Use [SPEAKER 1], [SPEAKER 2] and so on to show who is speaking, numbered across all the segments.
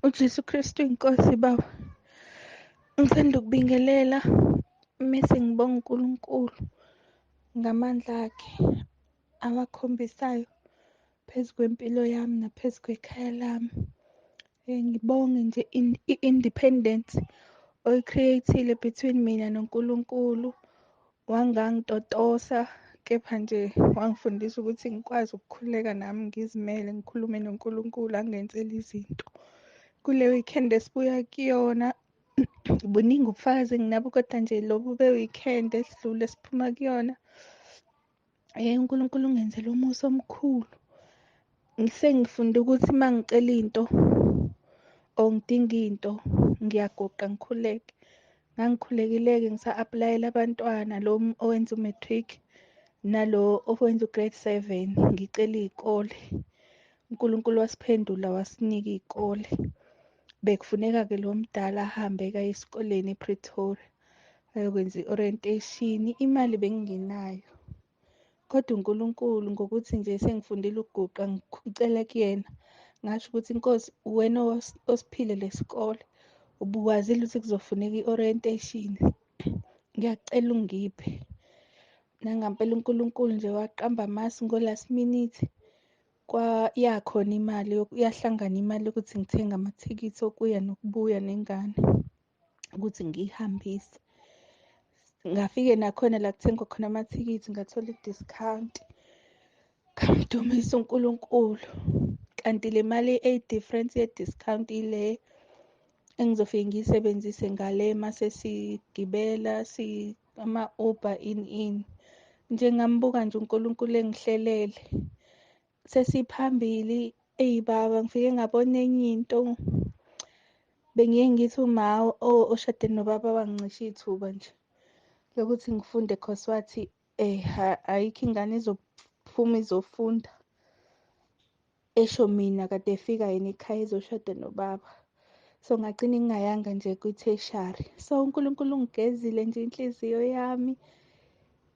[SPEAKER 1] UJesu Kristu inkosi baba. Ngithanda ukubingelela mese ngibonga uNkulunkulu ngamandla akhe awakhombisayo phezu kwempilo yami naphezu kwekhaya lami. Ngibonge nje i-independence oyi-create-ile between mina noNkulunkulu. Wangangitotosa kepha nje wangifundisa ukuthi ngikwazi ukukhuleka nami ngizimele, ngikhulume noNkulunkulu angenzele izinto. Kule weekend esibuya kuyona buningi ubufakazi enginabo, kodwa nje lobu be-weekend esidlule esiphuma kuyona, uNkulunkulu ungenzele umusa omkhulu. Sengifunde ukuthi uma ngicela into or ngidinga into ngiyaguqa ngikhuleke. Ngangikhulekile-ke ngisa-apply-ela abantwana, lo owenza u-matric nalo owenza u-grade 7, ngicela iy'kole. uNkulunkulu wasiphendula wasinika iy'kole. Bekufuneka-ke lo mdala ahambe-ke aye esikoleni ePretoria ayokwenza i-orientation. Imali bengingenayo, kodwa uNkulunkulu ngokuthi nje sengifundile ukuguqa ngicela kuyena, ngasho ukuthi Nkosi wena osiphile lesikole, ubukwazile ukuthi kuzofuneka i-orientation, ngiyacela ungiphe. Nangampela uNkulunkulu nje waqamba amasu ngo-last minute, yakhona imali, yahlangana imali yokuthi ngithenge amathikithi okuya nokubuya nengane ukuthi ngiyihambise. Ngafike nakhona la kuthengwa khona amathikithi ngathola i-discount. Ngamdumisa uNkulunkulu. Kanti le mali eyi-difference ye-discount ile engizofike ngiyisebenzise ngale mase sigibela ama-Uber in in. Nje ngambuka nje uNkulunkulu engihlelele. Sesiphambili, eyi baba ngifike ngabona enye into. Bengiye ngithi uma oshade nobaba wangincisha ithuba nje lokuthi ngifunde, cause wathi ayikho ingane izophuma izofunda. Esho mina kade efika yena ekhaya ezoshada nobaba. So ngagcina ngingayanga nje kwi-tertiary. So uNkulunkulu ungigezile nje inhliziyo yami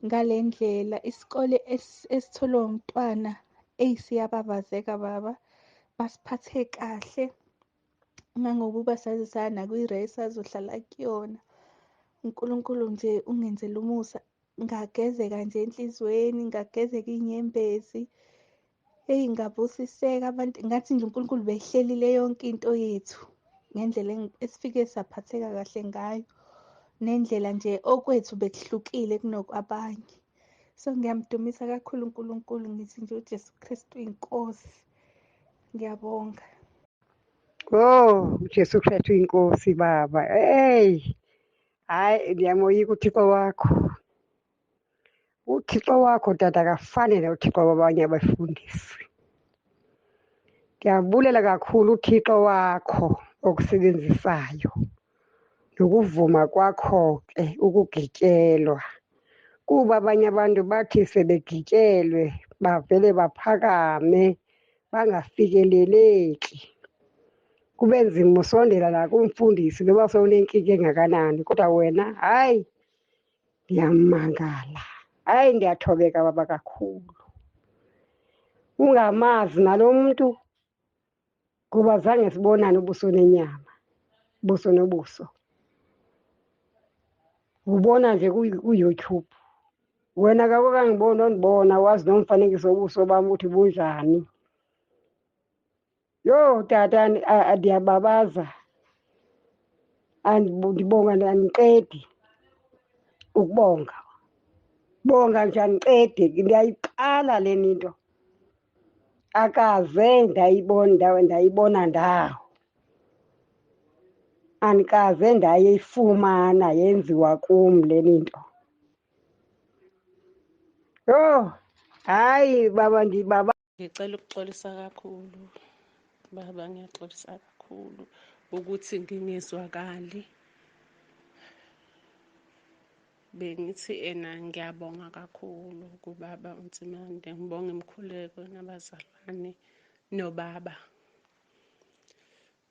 [SPEAKER 1] ngale ndlela. Isikole esitholwa umntwana eyi siyababazeka baba, basiphathe kahle ngangokuba saze saya nakwi-race azohlala kuyona. uNkulunkulu nje ungenzele umusa, ngagezeka nje enhliziyweni, ngagezeka iy'nyembezi. Eyi ngabusiseka abantu, ngathi nje uNkulunkulu behlelile yonke into yethu ngendlela esifike saphatheka kahle ngayo, nendlela nje okwethu bekuhlukile kunokwabanye. So ngiyamdumisa kakhulu uNkulunkulu, ngithi nje uJesu Kristu inkosi. Ngiyabonga.
[SPEAKER 2] Oh, uJesu Kristu inkosi baba. Hey, hayi ndiyamoyika uThixo wakho. UThixo wakho tata akafani noThixo wabanye abafundisi. Ndiyabulela kakhulu uThixo wakho okusebenzisayo nokuvuma kwakho ke ukugityelwa. Kuba abanye abantu bathi sebegityelwe bavele baphakame bangafikeleleki. Kube nzima usondela la kumfundisi noba sewunenkinga engakanani, kodwa wena hayi ndiyamangala. Hayi ndiyathobeka baba kakhulu. Ungamazi nalo mntu kuba zange sibonane ubuso nenyama, ubuso nobuso. Ubona nje ku-YouTube. Wena kawukangiboni ondibona wazi nomfanekiso wobuso bam ukuthi bunjani. Yho tata ndiyababaza, ndibonga andiqedi ukubonga. Bonga nje andiqedi, ndiyayiqala lena into. Akaze ndayibona ndawo. Andikaze ndayifumana yenziwa kum lena into. Yho, hayi baba ndibaba.
[SPEAKER 3] Ngicela ukuxolisa kakhulu baba, ngiyaxolisa kakhulu ukuthi ngingezwakali. Bengithi ena ngiyabonga kakhulu kubaba uNtsimande, ngibonga imikhuleko nabazalwane nobaba.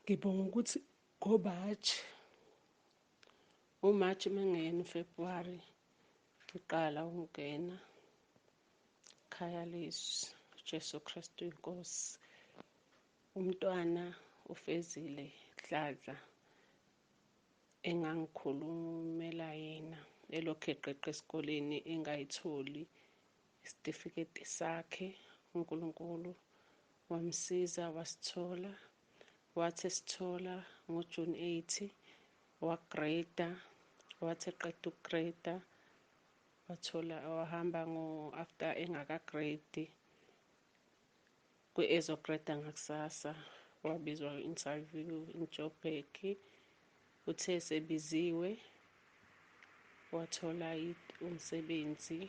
[SPEAKER 3] Ngibonga ukuthi ngoMarch, uMarch mangena uFebruary ngiqala ukungena ekhaya lezwi Jesu Kristu inkosi. Umntwana uFezile Dladla engangikhulumela yena elokhu eqeqe esikoleni engayitholi isitifiketi sakhe. uNkulunkulu wamsiza wasithola, wathi esithola ngoJune 8 wagreda, wathi eqeda ukugreda wathola wahamba ngo-after engakagredi ezogreda ngakusasa wabizwa interview in Joburg. Uthe sebiziwe wathola umsebenzi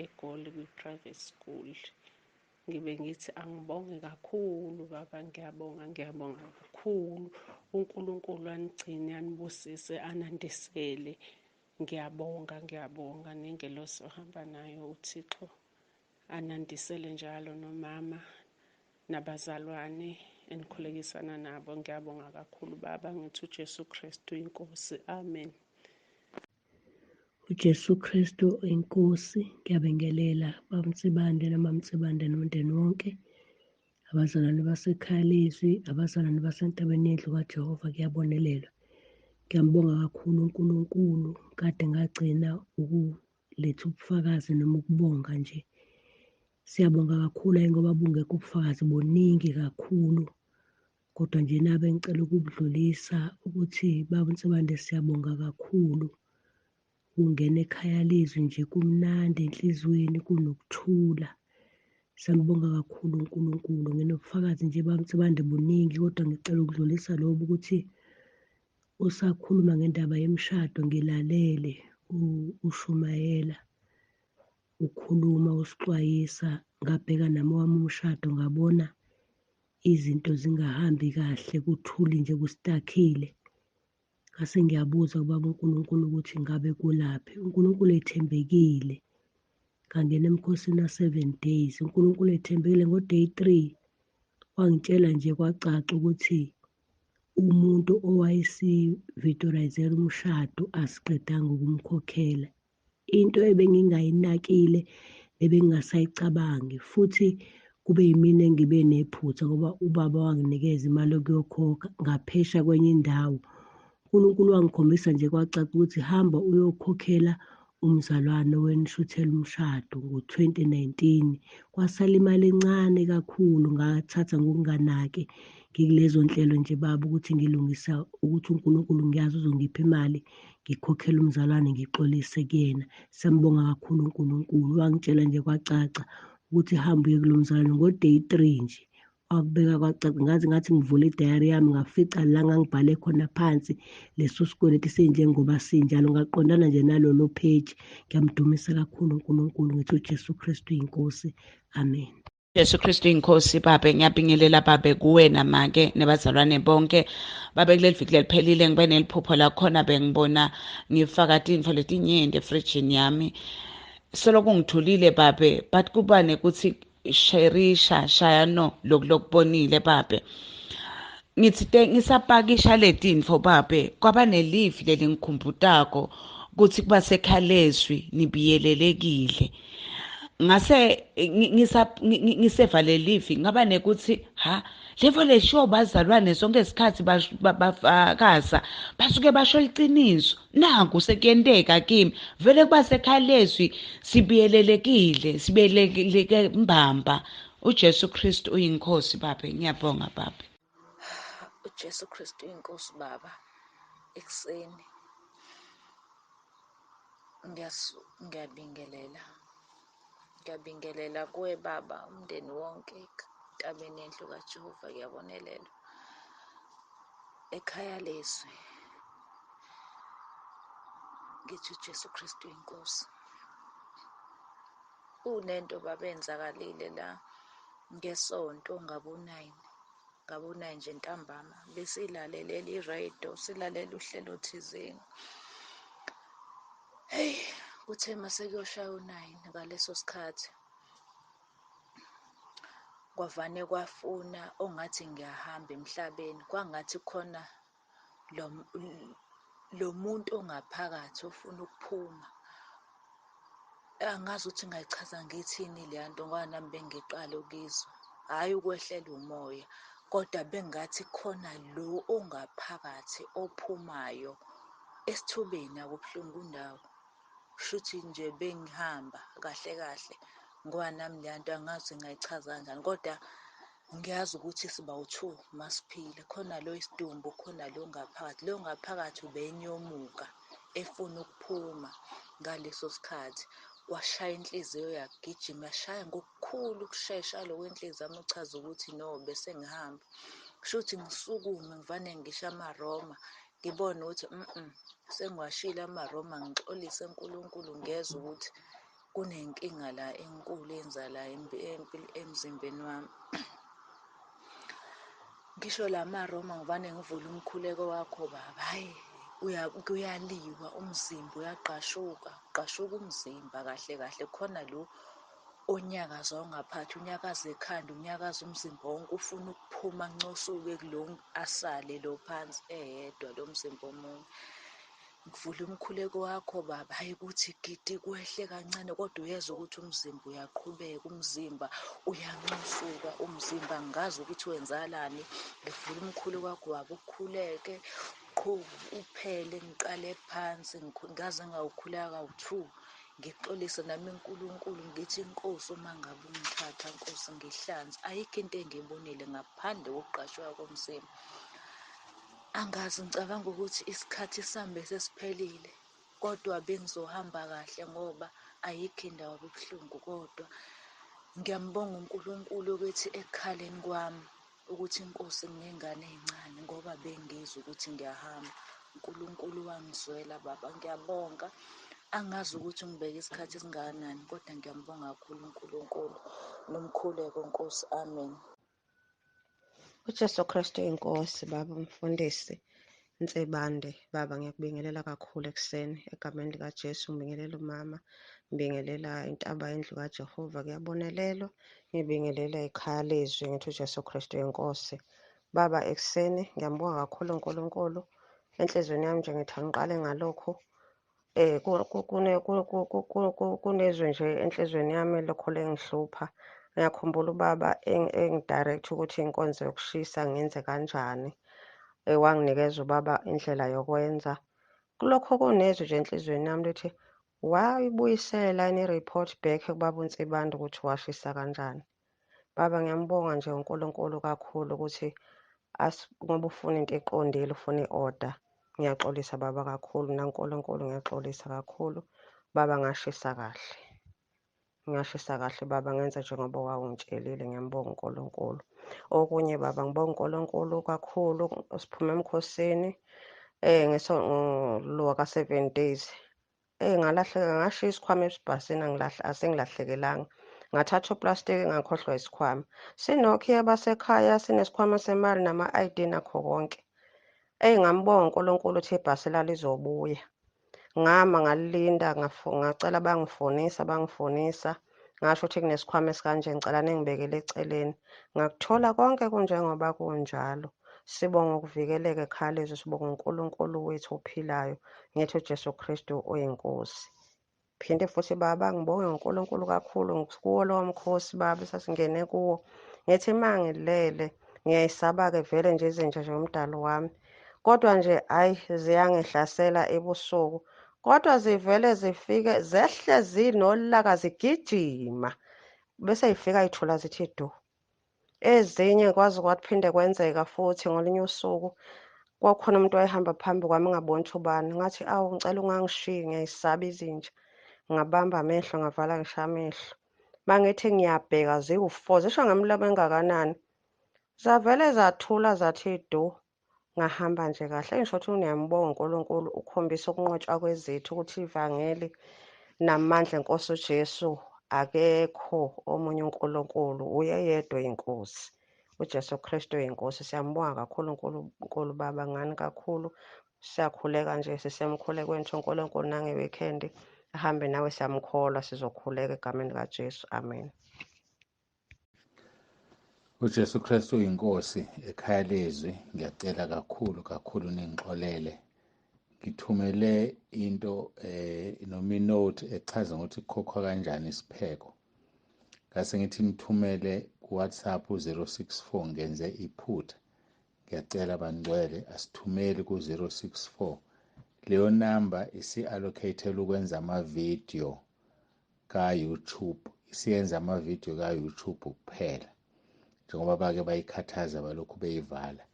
[SPEAKER 3] eGoli kwi-private school. Ngibe ngithi angibonge kakhulu baba, ngiyabonga, ngiyabonga kakhulu. uNkulunkulu anigcine, anibusise, anandisele. Ngiyabonga, ngiyabonga nengelosi ohamba nayo uThixo anandisele njalo, nomama nabazalwane enikhulekisana nabo. Ngiyabonga kakhulu baba, ngithi uJesu Kristu inkosi. Amen.
[SPEAKER 4] UJesu Kristu inkosi. Ngiyabingelela baba Mtsibande noMaMtsibande nomndeni wonke, abazalwane basekhaya lezwi, abazalwane basentabeni yendlu kaJehova, kuyabonelelwa. Ngiyambonga kakhulu uNkulunkulu, kade ngagcina ukuletha ubufakazi noma ukubonga nje. Siyabonga kakhulu ayi ngoba bungekho ubufakazi buningi kakhulu, kodwa nje nabe ngicela ukubudlulisa ukuthi baba Nsibande siyabonga kakhulu. Ungena ekhaya lezwi nje kumnandi enhliziyweni, kunokuthula. Siyambonga kakhulu uNkulunkulu. Nginobufakazi nje baba Nsibande buningi, kodwa ngicela ukudlulisa lobu ukuthi usakhuluma ngendaba yemishado, ngilalele ushumayela, ukhuluma, usixwayisa. Ngabheka nami owami umshado, ngabona izinto zingahambi kahle, kuthuli nje kustakhile. Ngase ngiyabuza kubaba uNkulunkulu ukuthi ngabe kulaphi. uNkulunkulu ethembekile, ngangena emkhosini wa-7 days. uNkulunkulu ethembekile, ngo-day 3 wangitshela nje kwacaca ukuthi umuntu owayesivitorayizela umshado asiqedanga ukumkhokhela. Into ebengingayinakile nebengingasayicabangi, futhi kube yimina engibe nephutha ngoba ubaba wanginikeza imali yokuyokhokha ngaphesha kwenye indawo. uNkulunkulu wangikhombisa nje kwacaca ukuthi hamba uyokhokhela umzalwane owenishuthela umshado ngo-2019. Kwasala imali encane kakhulu, ngathatha ngokunganaki ngikulezo nhlelo nje baba ukuthi ngilungisa ukuthi uNkulunkulu ngiyazi uzongipha imali ngikhokhele umzalwane, ngixolise kuyena. Siyambonga kakhulu uNkulunkulu, wangitshela nje kwacaca ukuthi hamba uye kulo mzalwane ngo-day 3 nje. Wakubeka kwacaca, ngaze ngathi ngivula idayari yami ngafica la ngangibhale khona phansi leso sikweletu sinjengoba sinjalo, ngaqondana nje nalolo page. Ngiyamdumisa kakhulu uNkulunkulu, ngithi uJesu Kristu inkosi. Amen.
[SPEAKER 5] Jesu Kristu inkosi babe, ngiyabingelela babe kuwena make nebazalwane bonke babe. Kuleli viki leliphelile ngibe neliphupho lakhona, bengibona ngifaka tintfo letinyenti efrijini yami, soloku ngithulile babe, but kuba nekuthi sherisha shaya no loku lokubonile babe. Ngithi te ngisapakisha letintfo babe, kwaba nelivi lelingikhumbutako kuthi kuba sekhalezwi nibiyelelekile. Ngase ngiseva lelivi ngaba nekuthi ha levo lesho bazalwane sonke isikhathi bafakaza basuke basho liciniso, naku sekuyenteka kimi vele kuba sekhalezwi sibiyelelekile, sibiyeleleke mbamba. uJesu Kristu uyinkosi babe, ngiyabonga babe.
[SPEAKER 6] uJesu Kristu uyinkosi baba. Ekuseni ngiyabingelela, ngiyabingelela kuwe baba, umndeni wonke entabeni yendlu kaJehova, kuyabonelelwa ekhaya lezwi. Ngithi uJesu Kristu inkosi. Kunento baba enzakalile la ngesonto ngabo-9, ngabo-9 nje ntambama, besilalelele i-radio, silalela uhlelo thizeni. Hey, kuthe mase kuyoshaya u-9 ngaleso sikhathi, kwavane kwafuna ongathi ngiyahamba emhlabeni, kwangathi khona lo muntu ongaphakathi ofuna ukuphuma. Angazi ukuthi ngayichaza ngithini leya nto ngoba nami bengiqala ukuyizwa. Hhayi ukwehlela umoya, Kodwa bengathi khona lo ongaphakathi ophumayo esithubeni, akubuhlungu ndawo. Kushuthi nje bengihamba kahle kahle, ngoba nami le nto angazi ngingayichaza kanjani, kodwa ngiyazi ukuthi siba u-two masiphila. Khona lo isidumbu, khona lo ngaphakathi. Lo ngaphakathi ubenyomuka efuna ukuphuma ngaleso sikhathi. Washaya inhliziyo yagijima, yashaya ngokukhulu ukushesha lokho inhliziyo yami, uchaza ukuthi no bese ngihamba. Kushuthi ngisukume ngivane ngisho amaRoma, ngibone ukuthi sengiwashilo amaRoma, ngixolise uNkulunkulu, ngezwe ukuthi kunenkinga la enkulu eyenzakalayo emzimbeni wami. Ngisho la maRoma ngivane ngivule umkhuleko wakho baba, hhayi kuyaliwa, umzimba uyagqashuka, ugqashuka umzimba kahle kahle. Khona lo onyakaza ongaphathi, unyakaza ekhanda, unyakaza umzimba wonke, ufuna ukuphuma ncosuke kulo asale lo phansi eyedwa lo mzimba omunye. Ngivule umkhuleko wakho baba, hhayi kuthi gidi kwehle kancane, kodwa uyezwa ukuthi umzimba uyaqhubeka, umzimba uyancosuka, umzimba angazi ukuthi wenzakalani. Ngivule umkhuleko wakho baba, ukhuleke uphele, ngiqale phansi, ngaze ngawukhuleka kawu-two. Ngixolise nami uNkulunkulu, ngithi inkosi uma ngabe ungithatha Nkosi ngihlanze. Ayikho into engiyibonile ngaphandle kokugqashuka komzimba. Angazi, ngicabanga ukuthi isikhathi sami besesiphelile, kodwa bengizohamba kahle ngoba ayikho indawo ebuhlungu. Kodwa ngiyambonga uNkulunkulu ukuthi ekukhaleni kwami ukuthi inkosi nginengane ey'ncane, ngoba bengizwa ukuthi ngiyahamba. uNkulunkulu wangizwela baba, ngiyabonga. Angazi ukuthi ungibeke isikhathi esingakanani, kodwa ngiyambonga kakhulu uNkulunkulu nomkhuleko Nkosi, amen.
[SPEAKER 7] UJesu Kristu inkosi, baba umfundisi Nsibande, baba ngiyakubingelela kakhulu ekuseni egameni likaJesu. Ngibingelela umama, ngibingelela intaba yendlu kaJehova, kuyabonelelwa, ngibingelela ikhaya lezwi, ngithi uJesu Kristu inkosi. Baba ekuseni ngiyambonga kakhulu uNkulunkulu. Enhliziyweni yami nje ngithi angiqale ngalokhu. Kunezwi nje enhliziyweni yami lokho lengihlupha. Ngiyakhumbula ubaba engidirect ukuthi inkonzo yokushisa ngenze kanjani. Wanginikeza ubaba indlela yokwenza. Kulokho kunezwi nje enhliziyweni yami lithi wayibuyisela i-report back kubaba uNsibande ukuthi washisa kanjani. Baba ngiyambonga nje uNkulunkulu kakhulu ukuthi ngoba ufuna into eqondile, ufuna i-order. Ngiyaxolisa baba kakhulu, naNkulunkulu ngiyaxolisa kakhulu. Baba ngashisa kahle. Ngashisa kahle baba, ngenza njengoba wawungitshelile, ngiyambonga uNkulunkulu. Okunye baba ngibonga uNkulunkulu kakhulu, siphume emkhosini lo ka 7 days. Ngalahleka, ngashiya isikhwama esibhasini, asengilahlekelanga. Ngathatha uplastiki ngakhohlwa isikhwama. Sinokhiya basekhaya, sinesikhwama semali nama-ID nakho konke. Ngambonga uNkulunkulu ukuthi ibhasi lalizobuya. Ngama ngalinda, ngacela bangifonisa, ngasho ukuthi kunesikhwama esikanje, ngicela ningibekele eceleni. Ngakuthola konke kunjengoba kunjalo. Sibonga ukuvikeleka ekhaya lezwi, sibonga uNkulunkulu wethu ophilayo, ngithi uJesu Kristu oyinkosi. Phinde futhi baba ngibonge uNkulunkulu kakhulu kuwo lowo mkhosi baba esasingene kuwo. Ngithi mangilele ngiyayisaba-ke vele nje izinja nje umdalo wami, kodwa nje hhayi ziyangihlasela ebusuku, kodwa zivele zifike zehle zinolaka zigijima, bese yifika yithola zithi du. Ezinye kwaze kwaphinde kwenzeka futhi ngolunye usuku, kwakhona umuntu wayehamba phambi kwami ngingaboni ukuthi ubani, ngathi awu ngicela ungangishiyi ngiyayisaba izinja. Ngabamba amehlo, ngavala ngisho amehlo. Mangithi ngiyabheka ziwu-4, zisho ngemlomo engakanani, zavele zathula zathi du. Ngahamba nje kahle. Ngisho ukuthi ngiyambonga uNkulunkulu, ukhombisa ukunqotshwa kwezethu ukuthi ivangeli namandla enkosi uJesu, akekho omunye uNkulunkulu, uye yedwa inkosi, uJesu Kristu inkosi. Siyambonga kakhulu uNkulunkulu baba ngani kakhulu. Siyakhuleka nje, sisemkhulekweni uNkulunkulu nange-weekend ahambe nawe, siyamkholwa, sizokhuleka egameni likaJesu, amen.
[SPEAKER 8] uJesu Kristu uyinkosi ekhaya lezwi. Ngiyacela kakhulu kakhulu ningixolele, ngithumele into noma inote echaza ukuthi kukhokhwa kanjani isipheko. Ngase ngithi nithumele ku-WhatsApp u-064, ngenze iphutha. Ngiyacela bangcwele, asithumeli ku-064. Leyo namba isi-allocate-elwe ukwenza amavidiyo ka-YouTube, isiyenza amavidiyo ka-YouTube kuphela, njengoba bake bayikhathaza balokhu beyivala.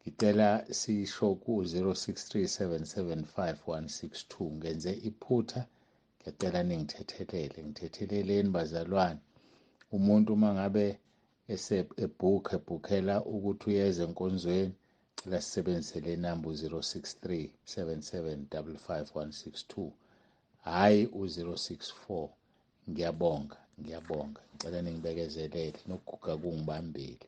[SPEAKER 8] Ngicela sisho ku-063 775 162. Ngenze iphutha, ngiyacela ningithethelele. Ngithetheleleni bazalwane. Umuntu uma ngabe ebhukha ebhukhela ukuthi uyeza enkonzweni, cela sisebenzise le namba u-063 77 55 162, hhayi u-064. Ngiyabonga, ngiyabonga, ngicela ningibekezelele, nokuguga kungibambile.